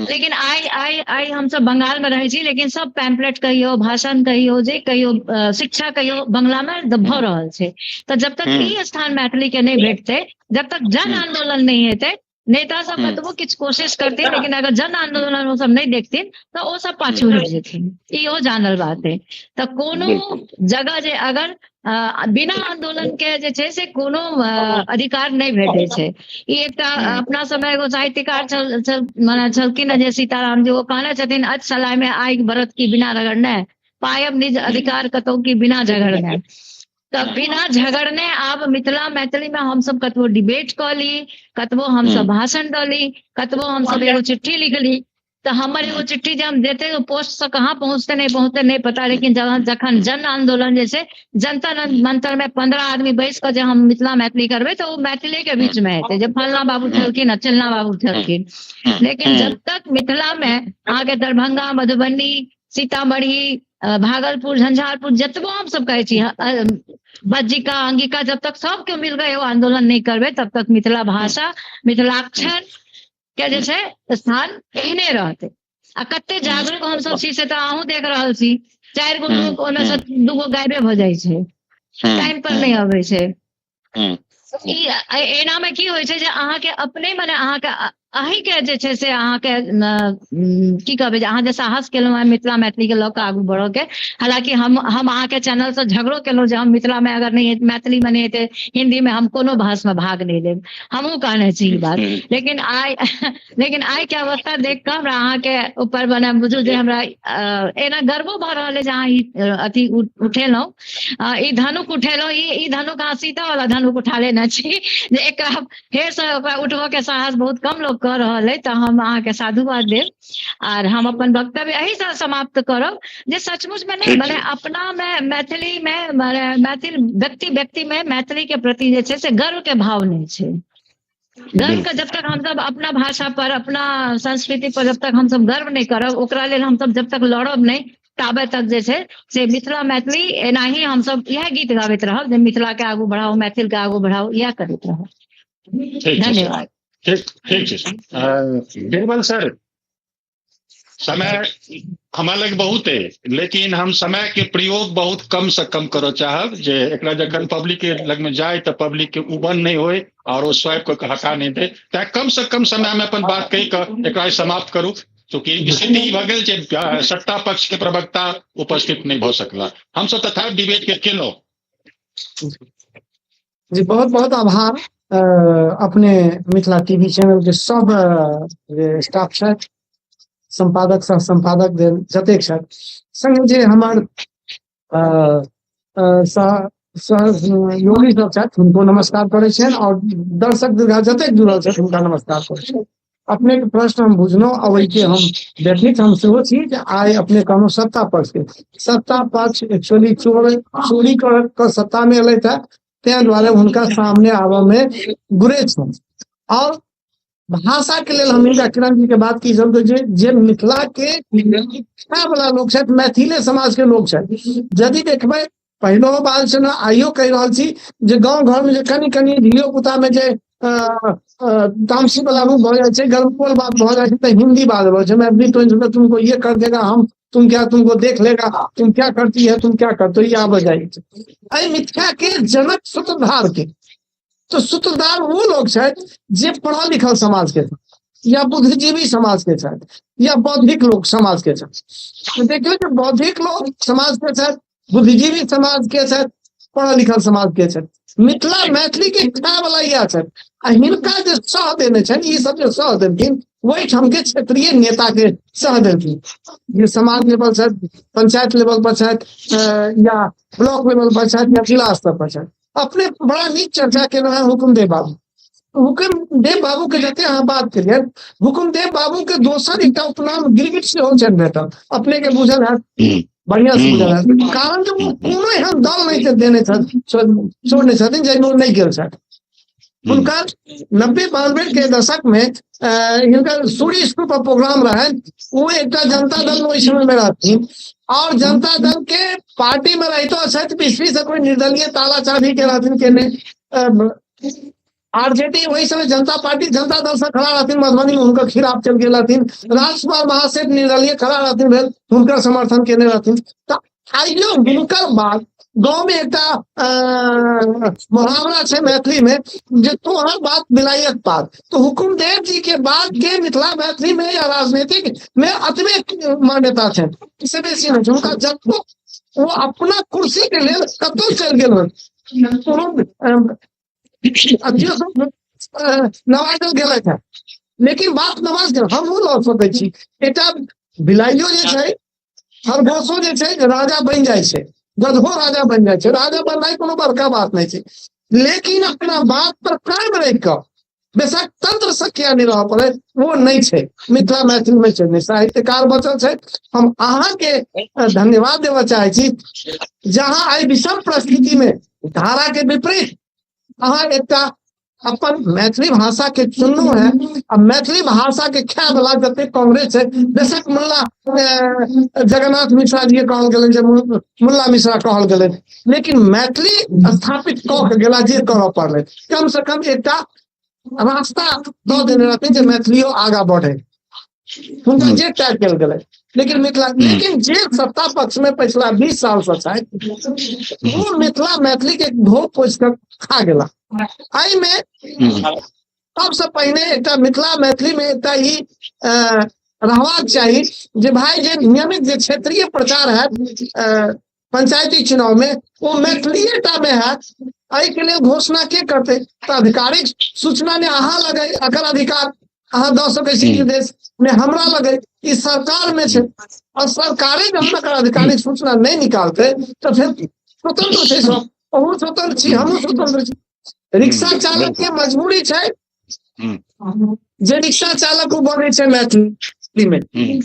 [SPEAKER 4] लेकिन आइ आइ आइ हमसब बंगाल मे रहै छी, लेकिन सब पैम्पलेट कहियौ, भाषण कहियौ, जे कहियौ, शिक्षा कहियौ, बंगला मे भऽ रहल छै। तऽ जब तक ई स्थान मैथिली के नहि भेटतै, जब तक जन आंदोलन नहि हेतै, नेता सब कतबो किछु कोशिश करथिन, लेकिन अगर जन आंदोलन ओ सब नहि देखथिन तऽ ओ सब पाछू हटि जेथिन, इहो जानल बात है। तऽ कोनो जगह जे अगर बिना आंदोलन के जे छै से कोनो अधिकार नहि भेटै छै। ई एकटा अपना समय एगो साहित्यकार छल छल मने छलखिन जे सीताराम जी, ओ कहने छथिन अच सलाइ में आगि बरत की बिना रगड़ने, पायब निज अधिकार कतौ की बिना झगड़ने। तऽ बिना झगड़ने आब मिथिला मैथिली में हमसब कतबो डिबेट कऽ ली, कतबो हमसब भाषण दऽ ली, कतबो हमसब एगो चिट्ठी लिख ली, तऽ हमर एगो चिट्ठी जे हम देते ओ पोस्ट से कहाँ पहुँचते नहि पहुँचते नहि पता, लेकिन जखन जन आंदोलन जे छै जनता मंत्र में 15 आदमी बैस कऽ जे हम मिथिला मैथिली करबै तऽ ओ मैथिली के बीच में हेतै, जे फलना बाबू छलखिन आ चिलना बाबू छलखिन। लेकिन जब तक मिथिला में अहाँके दरभंगा, मधुबनी, सीतामढ़ी, भागलपुर, झंझारपुर, जतबो हमसब कहै छी बज्जिका, अंगिका, जब तक सबके मिल कऽ एगो आंदोलन नहि करबै तब तक मिथिला भाषा, मिथिलाक्षर के जे छै स्थान एहने रहतै। आ कते जागरूक हमसब छी से तऽ अहूँ देख रहल छी, 4 गो लोक ओहिमे से 2 गो गायबे भऽ जाइ छै, टाइम पर नहि अबै छै। ई एना मे की होइ छै जे अहाँके अपने मने अहाँके अहींके जे छै से अहाँके की कहबै जे अहाँ जे साहस केलहुँ हेँ मिथिला मैथिलीके लऽ कऽ आगू बढ़ऽके। हालांकि हम अहाँके चैनलसँ झगड़ो केलहुँ जे हम मिथिलामे अगर नहि मैथिलीमे नहि हेतै हिन्दीमे हम कोनो बहसमे भाग नहि लेब, हमहूँ कहने छी ई बात। लेकिन आइ के अवस्था देख कऽ हमरा अहाँके ऊपर बना बुझू जे हमरा एना गर्वो भऽ रहल अछि जे अहाँ ई अथी उठेलहुँ, ई धनुक उठेलहुँ, ई धनुक अहाँ सीता वाला धनुक उठा लेने छी जे एकरा फेरसँ ओकरा उठबऽ के साहस बहुत कम लोग कऽ रहल अइ। तऽ हम अहाँके साधुवाद देब आर हम अपन वक्तव्य एहिसँ समाप्त करब जे सचमुच मे नहि मने अपना मे मैथिली मे मने मैथिल व्यक्ति व्यक्ति मे मैथिली के प्रति जे छै से गर्व के भाव नहि छै। गर्व के जब तक हमसब अपना भाषा पर अपना संस्कृति पर जब तक हमसब गर्व नहि करब, ओकरा लेल हमसब जब तक लड़ब नहि ताबे तक जे छै से मिथिला मैथिली एनाही हमसब इएह गीत गाबैत रहब जे मिथिला के आगू बढ़ाउ, मैथिल के आगू बढ़ाउ, इएह करैत रहब। धन्यवाद।
[SPEAKER 1] ठीक ठीक छै बीरबल सर, समय हमरा लग बहुत है लेकिन हम समय के प्रयोग बहुत कम से कम करऽ चाहब जे एकरा जखन पब्लिक के लग में जाए तऽ पब्लिक के उबन नहीं होए और वो स्वाइप कऽ हटा नहीं दे, तैं कम से कम समय में अपन बात कहि कऽ एकरा समाप्त करू। चूँकि स्थिति भऽ गेल जे सत्ता पक्ष के प्रवक्ता उपस्थित नहीं भऽ सकला, हमसब तऽ थर्ड डिबेट के केलहुँ।
[SPEAKER 3] जी बहुत बहुत आभार अपने मिथिला टीवी चैनल के सब जे स्टाफ छथि, संपादक सह संपादक जतेक छथि, संगे जे हमर सहयोगी सब छथि हुनको नमस्कार करै छियनि और दर्शक दीर्घा जतेक जुड़ल छथि हुनका नमस्कार करै छियनि। अपने के प्रश्न हम बुझलहुँ आ ओहिके हम व्यथित हम सेहो छी जे आइ अपने कहलहुँ सत्ता पक्ष के, सत्ता पक्ष एक्चुअली चोरी कर कऽ सत्ता में एलथि है, ताहि दुआरे हुनका सामने आबऽ में गुरेज छनि। और भाषा के लेल हम हिनका किरण जी के बात की सब जे मिथिला के खाय वाला लोग छथि, मैथिले समाज के लोग छथि, यदि देखबै पहिलो बात छै ने, आइयो कहि रहल छी जे गाँव घर में जे कनि कनि धियो पुता में जे तामसी वाला रूप भऽ जाइ छै, गलपोल बात भऽ जाइ छै तऽ हिंदी बात भऽ जाइ छै, मैथिली तो तुमको ये कर देगा, हम तुम क्या तुमको देख लेगा, तुम क्या करती है, तुम क्या करते हो, ये आबऽ जाइ छै। एहि मिथ्या के जनक सूत्रधार के तो सूत्रधार वो लोग छथि जे पढ़ल लिखल समाज के या बुद्धिजीवी समाज के छथि या बौद्धिक लोग समाज के छथि। देखियौ जे बौद्धिक लोग समाज के छथि, बुद्धिजीवी समाज के छथि, पढ़ल लिखल समाज के छथि, मिथिला मैथिली के खाय वाला इएह छथि। आ हिनका जे सह देने छनि, ई सब जे सह देलखिन ओहिठाम के क्षेत्रीय नेता के सह देलखिन, जे समाज लेवल छथि, पंचायत लेवल पर छथि या ब्लॉक लेवल पर छथि या जिला स्तर पर छथि। अपने बड़ा नीक चर्चा केलहुँ हेँ हुकुमदेव बाबू, हुकुमदेव बाबू के जते अहाँ बात केलियै, हुकुमदेव बाबू के दोसर एकटा उपनाम गिरगिट सेहो छनि भेटल, अपने के बुझल हैत, बढ़िया से बुझल हैत, कारण जे ओ कोनो एहन दल नहि देने छथि, छोड़ने छथिन जाहिमे ओ नहि गेल छथि। हुनकर 90-92 के दशक में हिनकर सूर्य स्कूल पर प्रोग्राम रहनि, ओ एकटा जनता दल में ओहि समय में रहथिन और जनता दल के पार्टी में रहितो छथि, बिस्फी से कोई निर्दलीय ताला चाबी के रहथिन के नहि, आरजेडी वही समय जनता पार्टी जनता दल से खड़ा रहथिन मधुबनी में, हुनकर खिलाफ चल गेल रहथिन, राजकुमार महासेठ निर्दलीय खड़ा रहथिन भेल, हुनकर समर्थन केने रहथिन। तऽ आइयो हुनकर बात गाँव में एकटा मुहावरा छै मैथिली में जे तोहर बात बिलाइयक पात, तो हुकुमदेव जी के बात के मिथिला मैथिली में या राजनीतिक में अतबे मान्यता छै, इससे बेसी नहि छै। हुनका जब वो अपना कुर्सी के लेल कतौ चलि गेल होय, कोनो नवाजल गेलथि हेँ, लेकिन बात नवाज गेल हमहूँ लऽ सकै छी। एकटा बिलाइयो जे छै, खरगोशो जे छै राजा बनि जाइ छै, गधो राजा बनि जाइ छै, राजा बननाइ कोनो बड़का बात नहि छै, लेकिन अपना बात पर कायम रहि कऽ बेशक तंत्र से किया नहि रहऽ पड़े, वो नहि छै मिथिला मैथिली में छै, नहि साहित्यकार बचल छै। हम अहाँके धन्यवाद देबऽ चाहै छी, जहाँ एहि विषम परिस्थिति में धारा के विपरीत अहाँ एकटा अपन मैथिली भाषा के चुनलहुँ है, आ मैथिली भाषा के खाय वाला जते कांग्रेस है, बेशक मुल्ला जगन्नाथ मिश्रा जी के कहल गेलनि जे मुल्ला मिश्रा कहल गेलनि, लेकिन मैथिली स्थापित कऽ के गेला जे करऽ पड़लै, कम से कम एकटा रास्ता दऽ देने रहथिन जे मैथिलियो आगाँ बढ़े, हुनका जे टैग कयल गेलै। लेकिन मिथिला, लेकिन जे सत्ता पक्ष में पिछला 20 साल से छथि वो मिथिला मैथिली के धो पोछि कऽ खा गेला। एहिमे सबसँ पहिने एकटा मिथिला मैथिली मे एकटा ई रहबाक चाही जे भाई जे नियमित जे क्षेत्रीय प्रचार है पंचायती चुनाव में वो मैथिलीए टा में है। एहि के लेल घोषणा के करते? तऽ आधिकारिक सूचना ने अहाँ लगे अकर अधिकार अहाँ दऽ सकै छी निर्देश ने हमरा लगे, ई सरकार में छै। और सरकारे जहन एकर आधिकारिक सूचना नहि निकालते तऽ फेर स्वतंत्र छै सब, अहूँ स्वतंत्र छी, हमहूँ स्वतंत्र छी। रिक्शा चालक के मजबूरी छै जे रिक्शा चालक ओ बजै छै मैथिली में,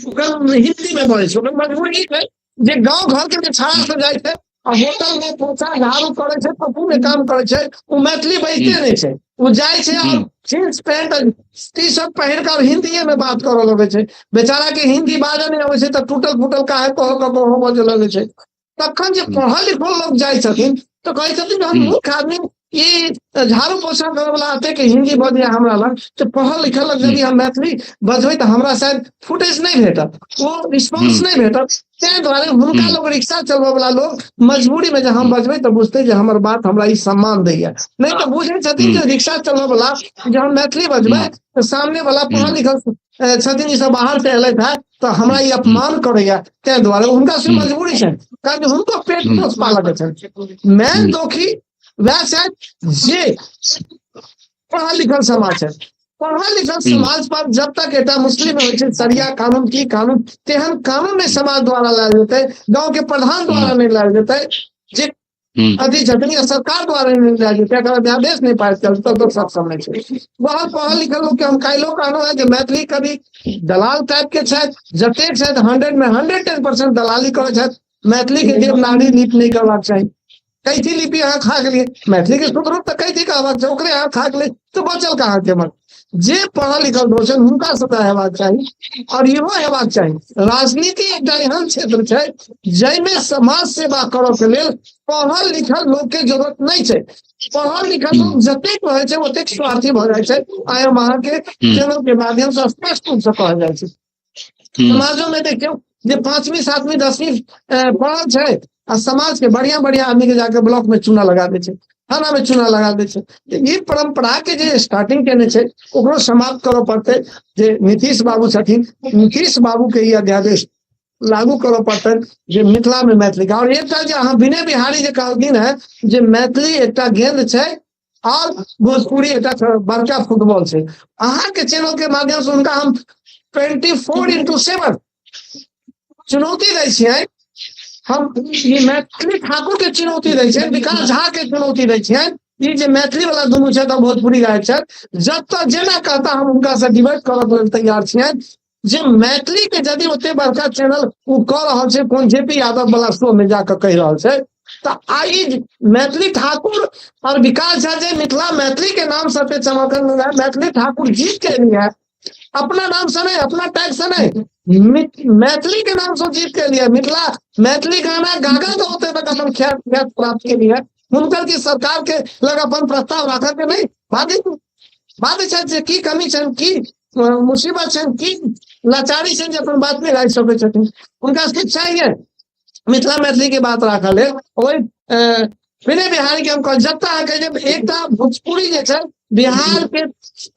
[SPEAKER 3] ओकर हिंदी में बजै छै, ओकर मजबूरी छै जे गाँव घर के जे छाड़ा सब जाइ छै आ होटल में पोछा झाड़ू करै छै, पप्पू में काम करै छै, ओ मैथिली बजिते नहि छै। ओ जाइ छै और जींस पैंट टी शर्ट पहिर कऽ हिंदीए में बात करऽ लगै छै। बेचारा के हिंदी बाजऽ नहि अबै छै तऽ टूटल फूटल काहे कह कऽ कहो बजऽ लगै छै। तखन जे पढ़ल लिखल लोक जाइ छथिन तऽ कहै छथिन हम मूर्ख आदमी, ई झाड़ू पोछा करऽ वाला एते के हिंदी बजैया हमरा लग, तऽ पढ़ल लिखल लग यदि हम मैथिली बजबै तऽ हमरा शायद फुटेज नहि भेटत, ओ रिस्पॉन्स नहि भेटत। ताहि दुआरे हुनका लोग रिक्शा चलबऽ वाला लोग मजबूरी में जे हम बजबै तऽ बुझतै जे हमर बात हमरा ई सम्मान दैया, नहि तऽ बुझै छथिन जे रिक्शा चलबऽ वाला जे हम मैथिली बजबै तऽ सामने वाला पढ़ल लिखल छथिन, ई सब बाहर से एलथि है तऽ हमरा ई अपमान करैया, ताहि दुआरे हुनका से मजबूरी छनि, कारण हुनको पेट पोस पालक छनि। मेन दोषी वएह छथि जे पढ़ल लिखल समाज छै। पढ़ल लिखल समाज पर जब तक एकटा मुस्लिम होइ छै शरिया कानून की कानून तेहन कानून नहि समाज द्वारा लायल जेतै, गाँव के प्रधान द्वारा नहि लायल जेतै, जे अथी छथिन या सरकार द्वारा नहि लायल जेतै, अगर अध्यादेश नहि पारित कयल तब तक सक्षम नहि छै। बहुत पढ़ल लिखल लोक के हम काल्हिो कहलहुँ हेँ जे मैथिली कवि दलाल टाइप के छथि, जतेक छथि 100 में 110% दलाली करै छथि। मैथिली के देवनागरी लिपि नहि करबाक चाही, कैथी लिपि अहाँ खा गेलियै, मैथिली के शुद्ध रूप तऽ कैथी कहबाक छै, ओकरे अहाँ खा गेलियै तऽ बचल कहाँ के मन। जे पढ़ल लिखल लोक छनि हुनका सबके हेबाक चाही। और इहो हेबाक चाही, राजनीति एकटा एहन क्षेत्र छै जाहिमे समाज सेवा करऽ के लेल पढ़ल लिखल लोक के जरूरत नहि छै। पढ़ल लिखल लोक जतेक रहै छै ओतेक स्वार्थी भऽ जाइ छै। आइ हम अहाँके चैनल के माध्यम से स्पष्ट रूप से कहल जाइ छै। समाजो में देखियौ जे 5वीं 7वीं 10वीं पढ़ल छै आ समाज के बढ़िया बढ़िया आदमी के जाके ब्लॉक में चूना लगा दै छै, थाना में चूना लगा दै छै। ई परंपरा के जे स्टार्टिंग केने छै ओकरो समाप्त करऽ पड़तै। जे नीतीश बाबू छथिन, नीतीश बाबू के ई अध्यादेश लागू करऽ पड़तै जे मिथिला में मैथिली। और एकटा जे अहाँ विनय बिहारी जे कहलखिन है जे मैथिली एकटा गेंद छै और भोजपुरी एकटा बड़का फुटबॉल छै, अहाँके चैनल के माध्यम से हुनका हम 24/7 चुनौती दै छियै। हम ई मैथिली ठाकुर के चुनौती दै छियनि, विकास झा के चुनौती दै छियनि, ई जे मैथिली वाला दुनू छथि और भोजपुरी गायक छथि, जतऽ जेना कहता हम हुनका से डिबेट करऽ लेल तैयार छियनि जे मैथिली के यदि ओते बड़का चैनल ओ कऽ रहल छै, कोन जे पी यादव वाला शो में जाकऽ कहि रहल छै, तऽ आई मैथिली ठाकुर और विकास झा जे मिथिला मैथिली के नाम से चमकल है, मैथिली ठाकुर जीत के लिए है, अपना नाम से नहीं, अपना टैग से नहीं, मैथिली के नाम से जीत के लिए, मिथिला मैथिली गाना गागा के होते तक अपन ख्यात प्राप्त के लिए हुनकर की सरकार के लग अपन प्रस्ताव राखऽ के नहीं बात छै जे की कमी छनि, की मुसीबत छनि, की लाचारी छनि जे अपन बात नहि राखि सकै छथिन। हुनका सबके चाहिए मिथिला मैथिली के बात राखऽ लेल। ओहि विनय बिहारी के हम कहब जतऽ अहाँके जे एकटा भोजपुरी जे छै बिहार के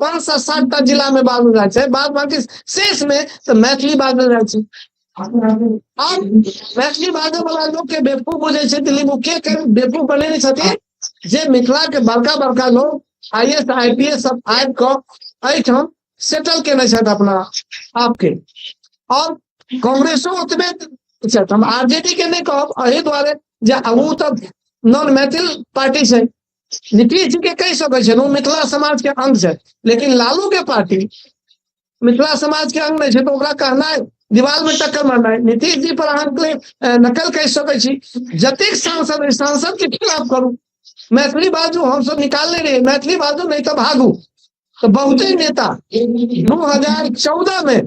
[SPEAKER 3] 5 से 7 टा जिला में बाजल जाइ छै, बाद बाकी शेष में तऽ मैथिली बाजल जाइ छै। और मैथिली बाजऽ वाला लोक के बेवकूफ बुझै छै दिल्ली में, के बेवकूफ बनेने छथिन जे मिथिला के बड़का बड़का लोग IAS IPS सब आबि कऽ एहिठाम सेटल केने छथि अपना आपके। और कांग्रेसो ओतबे छथि, हम आरजेडी के नहि कहब एहि दुआरे जे ओ तऽ नॉन मैथिल पार्टी छै, नीतीश जी के कहि सकै छै ओ मिथिला समाज के अंग छै, लेकिन लालू के पार्टी मिथिला समाज के अंग नहि छै, तऽ ओकरा कहनाइ दीवार में टक्कर मारनाइ। नीतीश जी पर अहाँ नकल कहि सकै छी। जतेक सांसद सांसद के खिलाफ करू, मैथिली बाजू, हमसब निकालने रहियै मैथिली बाजू नहीं तऽ भागू, तऽ बहुते नेता 2014 में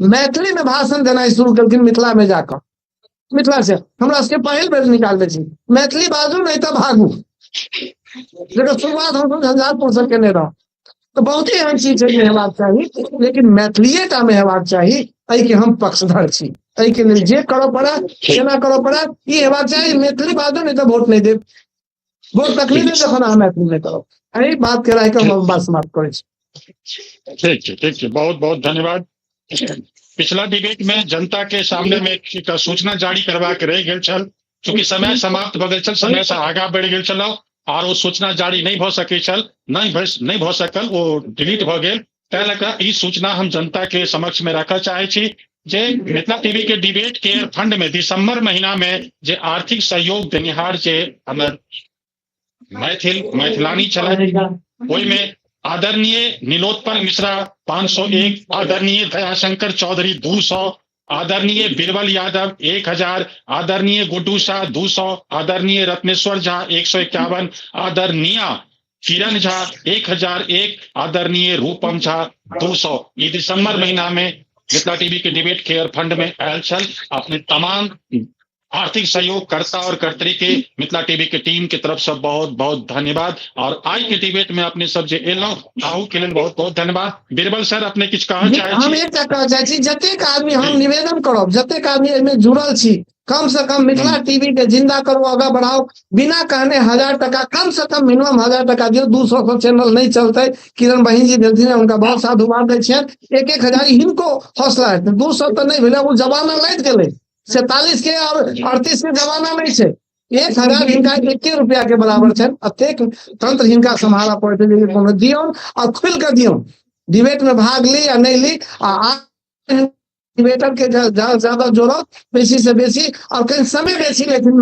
[SPEAKER 3] मैथिली में भाषण देनाइ शुरू केलखिन मिथिला में जाकऽ। मिथिला से हमरा सबके पहिल बेर निकालने छी मैथिली बाजू नहीं तऽ भागू, जकर शुरुआत हमसब झंझारपुर से केने रहौं। तऽ बहुते एहन चीज छै जे हेबाक चाही, लेकिन मैथिलीए टा मे हेबाक चाही, एहिके हम पक्षधर छी। एहिके लेल जे करऽ पड़े जेना करऽ पड़े ई हेबाक चाही, मैथिली बाजू नहीं तऽ वोट नहि देब, वोट तखने देब जखन अहाँ मैथिली मे करब। एहि बात के राखि कऽ हम बात समाप्त करै छी।
[SPEAKER 1] ठीक छै, ठीक छै, बहुत बहुत धन्यवाद। पिछला डिबेट में जनता के सामने में एक सूचना जारी करबाक रहि गेल छल, चूँकि समय समाप्त भऽ गेल छल, समय से आगा बढ़ि गेल छल और ओ सूचना जारी नहि भऽ सकै छल, नहि भऽ सकल, ओ डिलीट भऽ गेल। ताहि लऽ कऽ ई सूचना हम जनता के समक्ष में राखऽ चाहै छी जे मिथिला टीवी के डिबेट के फंड में दिसंबर महीना में जे आर्थिक सहयोग देनिहार जे हमर मैथिल मैथिलानी छलथि, ओहिमे आदरणीय नीलोत्पल मिश्रा 501, आदरणीय दयाशंकर चौधरी 200, आदरणीय बीरबल यादव 1000, आदरणीय गुड्डू शाह 200, आदरणीय रत्नेश्वर झा 151, आदरणीय किरण झा 1001, आदरणीय रूपम झा 200। ई दिसंबर महीना में मिथिला टीवी के डिबेट केयर फंड में आयल छल। अपने तमाम आर्थिक सहयोग कर्ता और कर्त्री के मिथिला टीवी के टीम के तरफ से बहुत बहुत धन्यवाद। और आई के डिबेट में अपने सब जे एलहुं ताहू के लेल बहुत बहुत धन्यवाद। बीरबल सर, अपने किछु कहऽ चाहै
[SPEAKER 3] हम
[SPEAKER 1] छी?
[SPEAKER 3] एकटा कहऽ चाहै छी, जतेक आदमी हम निवेदन करब, जतेक आदमी एहिमे जुड़ल छी, कम से कम मिथिला टीवी के जिंदा करू, आगा बढ़ाओ। बिना कहने 1000 टका कम से कम मिनिमम 1000 टका दियौ, 200 सौ चैनल नहीं चलते। किरण बहिन जी भेलथिन हँ, हुनका बहुत साधुवाद दै छियनि। 1-1 हजार हिनको हौसला हेतनि। 200 तऽ नहि भेलै, ओ जमाना लागि गेलै, 47 के और 38 के जमाना नहीं छै। 1000 हिनका 1 रुपया के बराबर छनि। अतेक तंत्र हिनका सम्हारऽ पड़ै छै। कोनो दियौन और खुलि कऽ दियौन, डिबेट में भाग ली या नहीं ली, आ डिबेटर के ज्यादा जोड़ो, बेसी से बेसी, और कहीं समय बेसी लेकिन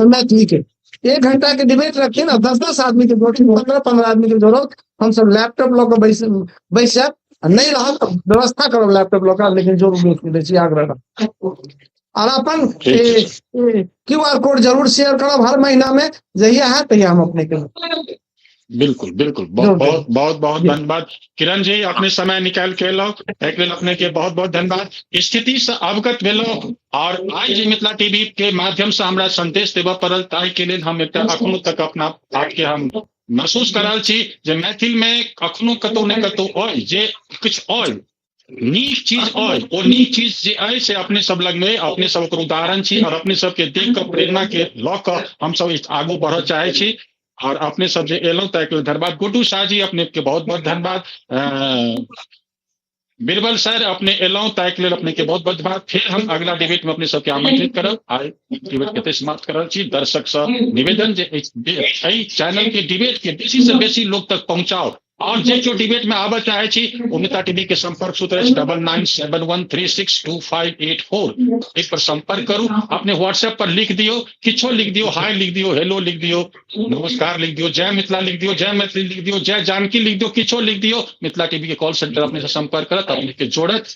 [SPEAKER 3] मैथिली के 1 घंटा के डिबेट रखिए ना, 10-10 आदमी के जोड़थिन, 15-15 आदमी के जोड़ो। हम सब लैपटॉप लऽ कऽ बैसब, नहीं रहल तऽ व्यवस्था करब लैपटॉप लऽ कऽ, लेकिन जोड़ू बेसी बेसी आग्रह रखब। और अपन क्यू आर कोड जरूर शेयर करब हर महीना में, जहिया है तहिया हम अपने के।
[SPEAKER 1] बिल्कुल बिल्कुल, बहुत बहुत बहुत बहुत धन्यवाद किरण जी, अपने समय निकाल के एलहुँ, एक लेल अपने के बहुत बहुत धन्यवाद। स्थिति से अवगत भेलहुँ और आई जे मिथिला टीवी के माध्यम से हमरा संदेश देबऽ पड़ल, ताहि के लेल हम एकटा अखनो तक अपना आपके हम महसूस कर रहल छी जे मैथिल में अखनो कतौ ने कतौ अइ जे किछु अइ नीक चीज अइ, ओ नीक चीज जे अइ से अपने सब लग में, अपने सब ओकर उदाहरण छी और अपने सबके देख कऽ प्रेरणा के लऽ कऽ हमसब आगू बढ़ऽ चाहै छी। और अपने सब जे एलहुँ ताहिके लेल धन्यवाद। गुड्डू शाह जी, अपने के बहुत बहुत धन्यवाद। बीरबल सर, अपने एलहुँ ताहिके लेल अपने के बहुत बहुत धन्यवाद। फिर हम अगला डिबेट में अपने सबके आमंत्रित करब। आइ डिबेट के समाप्त कर रहल छी। दर्शक से निवेदन जे एहि चैनल के डिबेट के बेसी से बेसी लोग तक पहुंचाओ और जे केओ डिबेट में आबऽ चाहे छी ओ मिथिला टीवी के संपर्क सूत्र अछि 9971362584, एहि पर संपर्क करू। अपने व्हाट्सएप पर लिख दियौ, किछो लिख दियौ, हाय लिख दियौ, हेलो लिख दियौ, नमस्कार लिख दियौ, जय मिथिला लिख दियौ, जय मैथिली लिख दियौ, जय जानकी लिख दियौ, किछो लिख दियौ। मिथिला टीवी के कॉल सेंटर अपने से संपर्क करत, अपने के जोड़त।